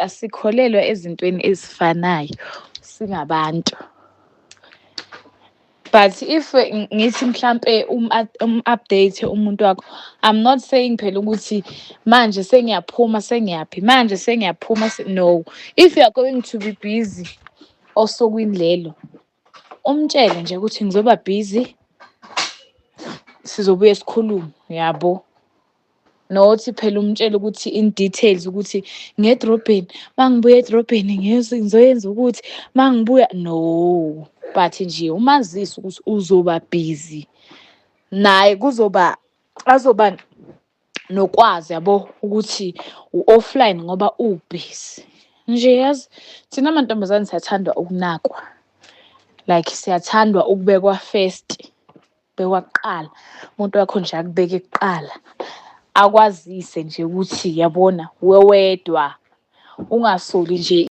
Asikholelwa ezintweni ezifanayo singabantu. But if ngithi mhlampe um-update umuntu wakho, I'm not saying phela ukuthi manje sengiyaphuma, sengiyaphi, manje sengiyaphuma. No, if you are going to be busy osukwini lelo, umtshele nje ukuthi ngizoba busy, sizobuye sikhulume, yabo. Not phela umtshele ukuthi in details ukuthi ngiya edrobheni, uma ngibuya edrobheni ngizoyenza ukuthi, uma ngibuya, no. But nje umazise ukuthi uzoba busy, naye kuzoba azoba nokwazi, yabo, ukuthi u-offline ngoba ubhizi. Nje yazi, thina mantombazane siyathanda ukunakwa, like siyathandwa ukubekwa first, bekwa kuqala. Umuntu wakho nje akubeke kuqala, akwazise nje ukuthi yabona uwe wedwa, ungasoli nje.